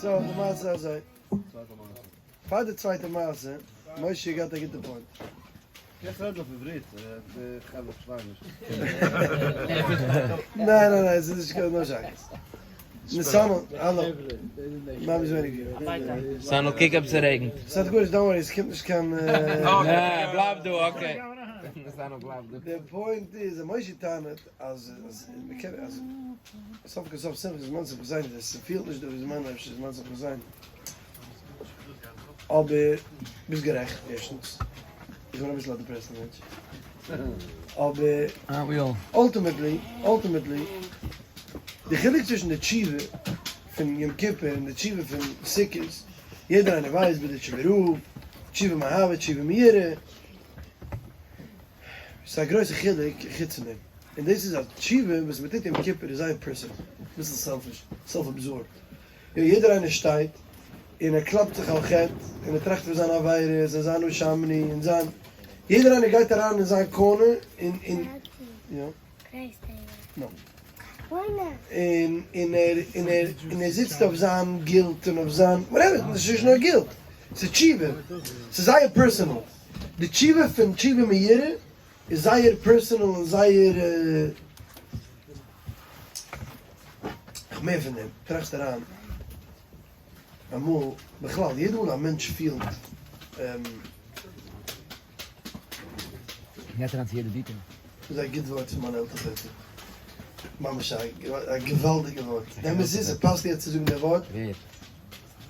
So די מעשה אזוי. פאר די צווייטע מעשה, משה געהאט א גוטע point. קענסט רעדן אויף עברית, די חברה פארשטייען נישט. ניין ניין ניין, ס'איז נישט קיין no שייכות. נתנאל, האלא. ממש ווייניג. נתנאל קוק אויב ס'רעגנט. ס'האט גארנישט, don't worry, ס'קומט נישט קיין. נע, בלייב דא, okay. נתנאל בלייב דא. די point איז אז משה טענה'ט אז מ'קען אז סוף כל סוף שמחה זמן שמחה זיין, ס'פילט נישט דא ווי זמן אפשר זמן שמחה זיין. אבער ביסט גערעכט, ערשטנס, איך בין אביסל א depressed מענטש, אבער ultimately, ultimately, די חילוק צווישן די תשובה פון יום כיפור און די תשובה פון סוכות, יעדער איינער ווייסט בארדיטשובער רב, תשובה מאהבה, תשובה מיראה, ס'איז א גרויסע חילוק חוץ פון דעם, און דאס איז אז תשובה וואס מ'טוט יום כיפור איז זייער personal, אביסל selfish, self absorbed. יא יעדער איינער שטייט און ער קלאפט זיך על חטא און ער טראכט פון זיין עבירות און זיין אשמנו און זיין יעדער איינער גייט אריין אין זיין corner און און יא און און ער און ער און ער זיצט אויף זיין guilt און אויף זיין whatever ס'איז נישט נאר guilt ס'איז תשובה ס'איז זייער personal די תשובה פון תשובה מיראה איז זייער personal און זייער נאך מער פון דעם, טראכסט אריין אמאל, בכלל יעדע מאל א מענטש פילט. גייט אריין צו יעדע detail. דאס איז א גוט ווארט פון מיין עלטער פעטער. ממש א געוואלדיגע ווארט. די אמת איז ס'פאסט יעצט צו זאגן די ווארט. ווער?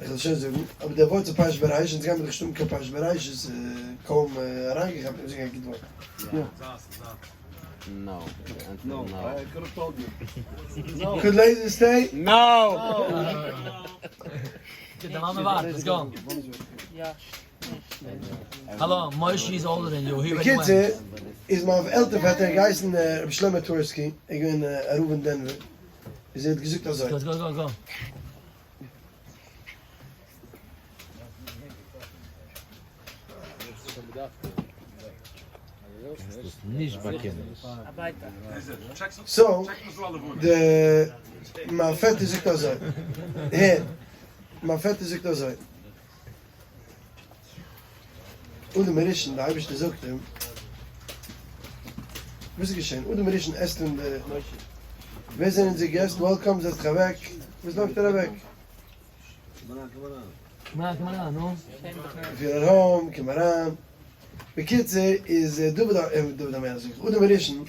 איך וועל שוין זאגן, אבער די ווארט איז פרשת בראשית, אונז גיימיר דאך נישט האבן קיין פרשת בראשית, קוים אריינגעכאפט און זאגן א גוט ווארט. No. No. I could have told you. Could Laser stay? No! די מאמע ווארט, let's go. האלא, מושי איז older than you, he already went. בקיצור, איז מיין עלטער פעטער געהייסן רבי שלמה טווערסקי, ער איז געווען א רב אין דענווער, איז ער האט געזאגט אזוי. Go go go. So, די, מיין פעטער זאגט אזוי, הער, מיין פעטער זאגט אזוי, אדם הראשון, די אייבערשטער זאגט אים, וואס איז געשען? אדם הראשון עסט אין די, ווער זענען אונזער געסט? Welcome, זעץ דיך אוועק, וואס לויפט ער אוועק? קום אריין, קום אריין, נו. Feel at home, קום אריין. בקיצור איז דוד דוד המלך זאג איך, אדם הראשון,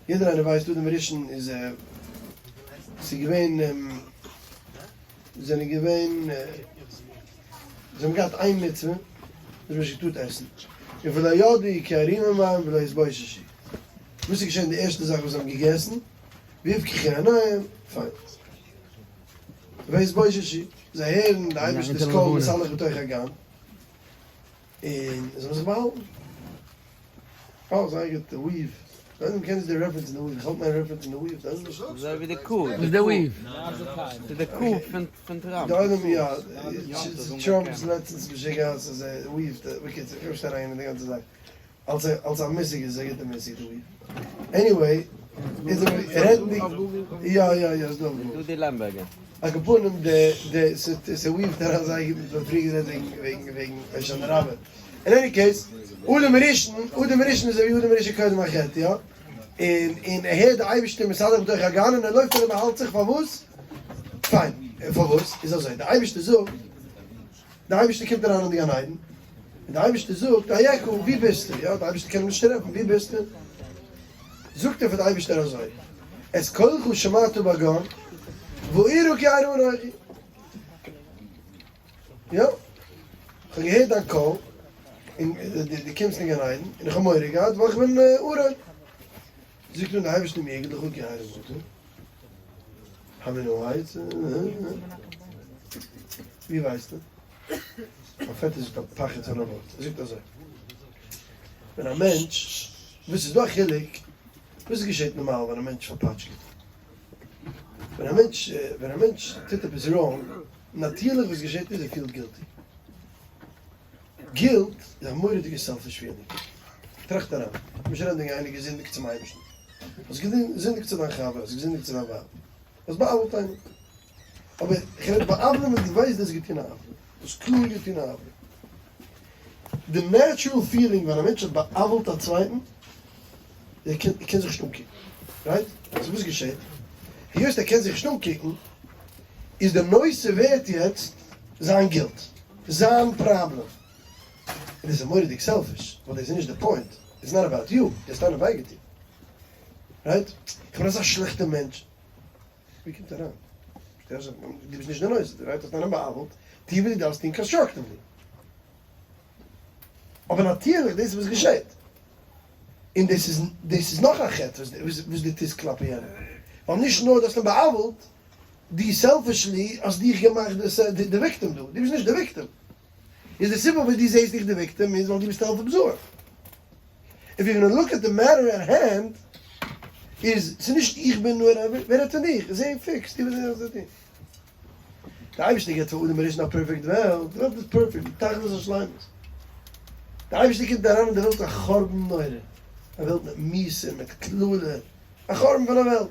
יעדער איינער ווייסט אדם הראשון איז ס'איז געווען זענען געווען זיי האבן געהאט איין מצוה, זיי האבן נישט געטארט עסן, און ולא ידעו כי ערומים הם ולא יתבוששו, וואס איז געשען די ערשטע זאך וואס זיי האבן געגעסן, ויפקחו עיניהם, פיין. ויתבוששו, זיי הערן די אייבערשטער'ס קול מתהלך בתוך הגן, און זיי האבן זיך באהאלטן. אה, זייער גוט, די weave. כ'ווייס נישט מ'קען נישט די reference אין די weave, איך האלט מיין reference אין די weave, דאס איז נישט. אזוי ווי די קו. וואס איז די weave? ס'איז די קו פון טראמפ. די עולם יא, טראמפ'ס לעצטנס משוגעת אז ער weave ט, בקיצור, איך גיי נישט אריין אין די גאנצע זאך. אלס אלס א מושג איז עס א גוטע מושג די weave. Anyway, איז ער רעדנדיג, יא יא יא ס'דא אויף גוגל. דודי לעמבערגער. על כל פנים די די ס'weave ט אריין זייער גוט מיט וואס פריער גערעדט וועגן וועגן וועגן הושענא רבה. אין any case, אדם הראשון, אדם הראשון איז אזויווי אדם הראשון קודם החטא, יא? און און ער הערט די אייבערשטער מתהלך בתוך הגן און ער לויפט און ער באהאלט זיך פארוואס? פיין, פארוואס? איז אזוי, די אייבערשטער זאגט, די אייבערשטער קומט אריין אין די גן עדן, און די אייבערשטער זאגט, איכה, וואו ביסטו? יא, די אייבערשטער קען אים נישט טרעפן, וואו ביסטו? זאגט ער פאר די אייבערשטער אזוי, את קולך שמעתי בגן, ואירא כי ערום אנכי. יא, איך האב געהערט דיין קול, און דו קומסט אין גן עדן, און איך האב מורא געהאט, ווייל איך בין ערום. זאגט אים די אייבערשטער מי יגיד לך כי ערום אתה? המין העץ? ווי ווייסטו? מיין פעטער זאגט א פחד פון א ווארט, ער זאגט אזוי, ווען א מענטש, וואס איז דא א חילוק, וואס געשעט נארמאל ווען א מענטש פארפאטשקעט? ווען א מענטש, ווען א מענטש טוט עפעס wrong, נאטירליך וואס געשעט איז ער פילט guilty. Guilt איז א מורא'דיגע selfish feeling. טראכט אריין, למשל רעדן וועגן איינער געזינדיגט צום אייבערשטן, האסט געזינדיגט צו דיין חבר, האסט געזינדיגט צו דיין ווייב, האסט בא'עוול'ט איינעם. אבער איך רעד בא'עוולה'ן ווען דו ווייסט דו האסט געטון א עוולה. דו האסט קלאר געטון א עוולה. די natural feeling ווען א מענטש האט בא'עוולה'ט א צווייטן, ער קען ער קען זיך נישט אנקוקן. Right? So וואס געשעט? היות ער קען זיך נישט אנקוקן, איז די נושא ווערט יעצט זיין guilt. זיין פראבלעם. און דאס איז מורא'דיג selfish, ווייל דאס איז נישט די point. It's not about you. דו האסט איינעם וויי געטון. Right? איך בין אזא שלעכטע מענטש. ווי קומט אריין? דו ביסט נישט די נושא, right? האסט איינעם בא'עוולה'ט, טו וואס דו דארפסט טון constructively. אבער נאטירליך דאס איז וואס געשעט. און דאס איז דאס איז נאך א חטא וואס דו טוסט כלפי יענעם. ווייל נישט נאר דו האסט אים בא'עוולה'ט, דו selfishly האסט דיך געמאכט די victim דא. דו ביסט נישט די victim. איז די סיבה וואס דו זעסט דיך די victim איז ווייל דו ביסט self-absorbed. If you gonna look at the matter at hand, איז ס'איז נישט איך בין נאר ער, ווער רעדט פון דיך? זע fix, טו וואס דו דארפסט טון. דער אייבערשטער געבט פאר אדם הראשון א perfect וועלט, די וועלט איז perfect, בתכלית השלימות. דער אייבערשטער קומט אריין אין די וועלט א חורבן נורא, א וועלט מיט מיתה, מיט קללה, א חורבן פון א וועלט.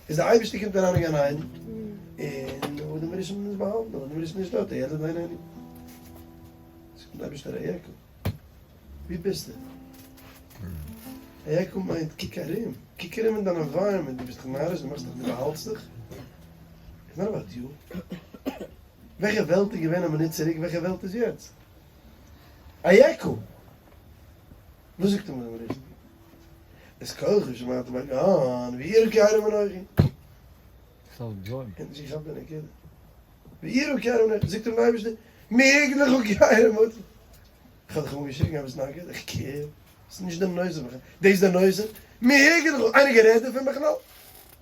איז דער אייבערשטער קומט אריין אין גן עדן, און אדם הראשון איז באהאלטן, אדם הראשון איז נישט דארט, הילד איננו. זאגט דער אייבערשטער אייכה. ווי ביסטו? אייכה מיינט קוק ארום, קוק ארום אין דיין environment, דו ביסט דאך נאריש, דו מאכסט דיך, דו באהאלטסט דיך? It's not about you. וועלכע וועלט איז געווען א מינוט צוריק, וועלכע וועלט איז יעצט? אייכה! וואס זאגט אים דער ריכטער? את קולך שמעתי בגן, ויראו כי עירום אנכי. און זי כאפט די נקודה. ויראו כי עירום אנכי, זאגט אים דער אייבערשטער, מי יגיד לך כי עירום אתה? איך האב דיך אנגעשריגן אז ביסט נאקעט, איך care, ס'איז נישט די נושא בכלל, דאס איז די נושא? מי יגיד לך, איינער גערעדט דערפון בכלל?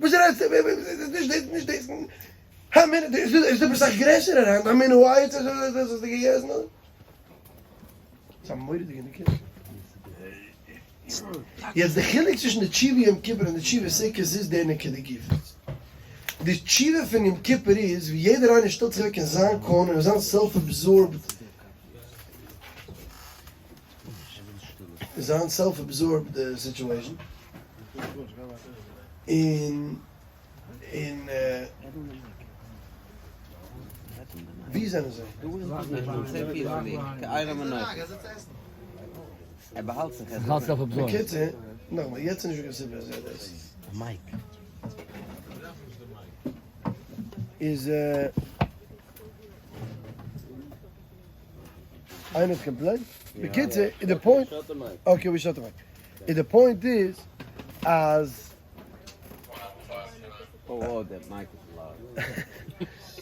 וואס רעדסטו, נישט דאס, נישט דאס, המין, איז דא עפעס אסאך גרעסערע אריין, המין העץ הזה האסטו געגעסן אדער? ס'איז א מורא'דיגע נקודה. יעצט די חילוק צווישן די תשובה יום כיפור און די תשובה סוכות איז די נקודה גופא. די תשובה פון יום כיפור איז ווי יעדער איינער שטעלט זיך אוועק אין זיין corner, אין זיין self absorbed, זיין self absorbed situation, און און ווי זענען זיי? בקיצור, נאכאמאל, יעצט איז נישטא קיין סיבה אז ער דאס. איז איינער האט complained? בקיצור, איז די point, okay we shut the mic. איז די point איז אז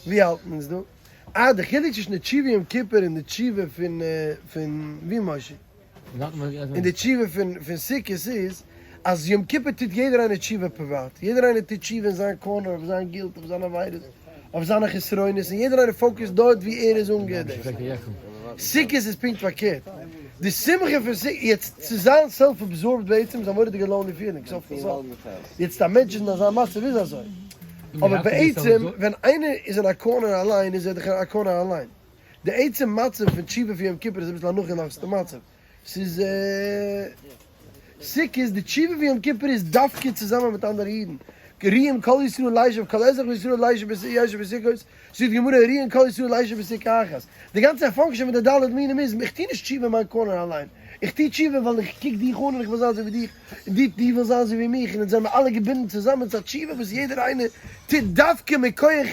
ווי האלט מען אונז דא? אה די חילוק צווישן די תשובה יום כיפור און די תשובה פון פון ווי משה? און די תשובה פון פון סוכות איז אז יום כיפור טוט יעדער איינער תשובה פריוואט, יעדער איינער טוט תשובה אין זיין corner אויף זיין guilt אויף זיינע עבירות אויף זיינע חסרונות און יעדער איינער focus ט דארט ווי ער איז אנגעדעקט. סוכות איז פונקט פארקערט. די שמחה פון סוכות, יעצט צו זיין self absorbed בעצם איז א מורא'דיגע lonely feeling, סוף כל סוף. יעצט א מענטש איז אין אזא מצב איז אזוי. אבער בעצם ווען איינער איז אין א corner אליין איז ער דאך אין א corner אליין. די עצם מצב פון תשובה פון יום כיפור איז אביסל א נאכגעלאזטע מצב. ס'איז סוכות, די תשובה פון יום כיפור איז דווקא צוזאמען מיט אנדערע אידן. ראויים כל ישראל לישב כל אזרח בישראל לישב בסוכות, זאגט די גמרא ראויים כל ישראל לישב בסוכה אחת. די גאנצע function פון די ד' מינים איז, איך טו נישט תשובה אין מיין corner אליין, איך טו תשובה ווייל איך קוק דיך אן און איך וויל זיין אזוי ווי דיך, און דו דו ווילסט זיין אזוי ווי מיך, און אונז זענען מיר אלע געבינדן צוזאמען, ס'איז א תשובה וואס יעדער איינער טוט דווקא מכח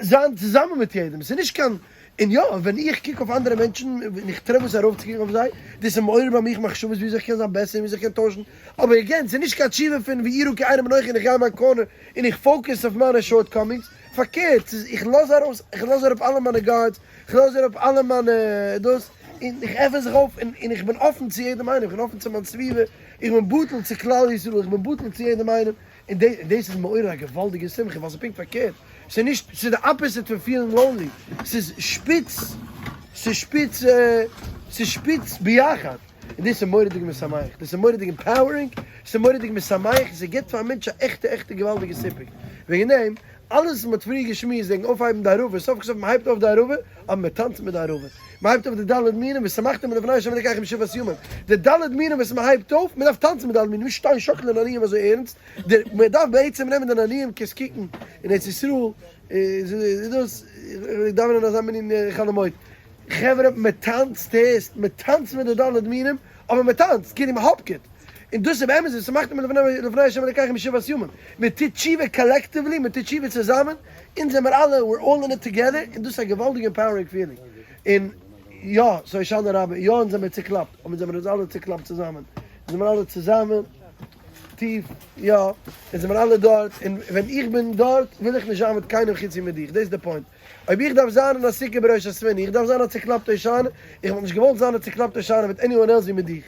זיין צוזאמען מיט יעדעם, ס'איז נישט קיין, און יא, ווען איך קוק אויף אנדערע מענטשן און איך טרעף וואס ארויפצוקוקן אויף זיי, דאס איז מעורר ביי מיך מחשבות וויאזוי איך קען זיין בעסער און וויאזוי איך קען טוישן, אבער again, ס'איז נישט קיין תשובה פון ויראו כי עירום אנכי און איך גיי אין מיין corner און איך focus אויף מיינע shortcomings, פארקערט, ס'איז איך לאז ארויס, איך לאז אראפ אלע מיינע guards, איך לאז אראפ אלע מיינע דאס, און איך עפן זיך אויף און איך בין אפן צו יעדעם איינעם, איך בין אפן צו מיין סביבה, איך בין בטל צו כלל ישראל, איך בין בטל צו יעדעם איינעם, און דאס איז מעורר א געוואלדיגע שמחה, ווייל ס'איז פונקט פארקערט, ס'איז נישט, ס'איז די opposite פון פילן lonely, ס'איז שפיץ, ס'איז שפיץ, ס'איז שפיץ ביחד, און דאס איז מורא'דיג משמח, דאס איז מורא'דיג empowering, ס'איז מורא'דיג משמח, ס'גיבט פאר א מענטש א עכטע עכטע געוואלדיגע סיפוק, וועגן דעם. אלעס וואס מען האט פריער געשמועסט וועגן אויפהייבן די ערבה, סוף כל סוף מען הייבט אויף די ערבה, אבער מען טאנצט מיט די ערבה. מען הייבט אויף די ד' מינים ושמחתם לפני ה' אלקיכם שבעת ימים. די ד' מינים וואס מען הייבט אויף, מען דארף טאנצן מיט די ד' מינים, נישט שטיין שאקלען נענועים אזוי ערנסט. מען דארף בעצם נעמען די נענועים קענסט קוקן אין ארץ ישראל איז דאס, איך דאווען אין אזא מנין חול המועד, חברה מען טאנצט הערסט, מען טאנצט מיט די ד' מינים, אבער מען טאנצט, כאילו מען האפקעט. און דאס איז באמת ושמחתם לפני ה' אלקיכם שבעת ימים, מען טוט תשובה collectively, מען טוט תשובה צוזאמען, אונז זעמער אלע, we're all in it together, און דאס איז א געוואלדיגע empowering feeling. און יא, ס'איז הושענא רבה, יא אונז זעמער צוקלאפט, אבער אונז זעמער אונז אלע צוקלאפט צוזאמען, אונז זעמער אלע צוזאמען, טיף, יא, אונז זעמער אלע דארט, און ווען איך בין דארט וויל איך נישט זיין מיט קיינעם חוץ ווי מיט דיך, דאס איז די point. אויב איך דארף זיין אין א סוכה בראש הספינה, איך דארף זיין א צוקלאפטע הושענא, איך וואלט נישט געוואלט זיין א צוקלאפטע הושענא מיט anyone else ווי מיט דיך.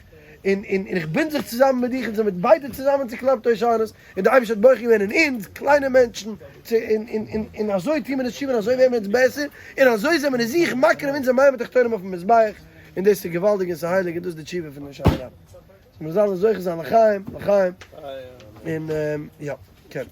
און און און איך בינד זיך צוזאמען מיט דיך, אונז זעמיר ביידע צוזאמען צוקלאפטע הושענות, און דער אייבערשטער האט בוחר געווען אין אונז, קליינע מענטשן, צו און און און און אזוי טוהן מיר אונז תשובה און אזוי ווערן מיר אונז בעסער, און אזוי זעמיר אונז זיך מקריב אונזער מים התחתונים אויפן מזבח, און דאס איז געוואלדיג און ס'איז הייליג און דאס איז די תשובה פון הושענא רבה. מיר זאלן זוכה זיין לחיים, לחיים, און יא, כן.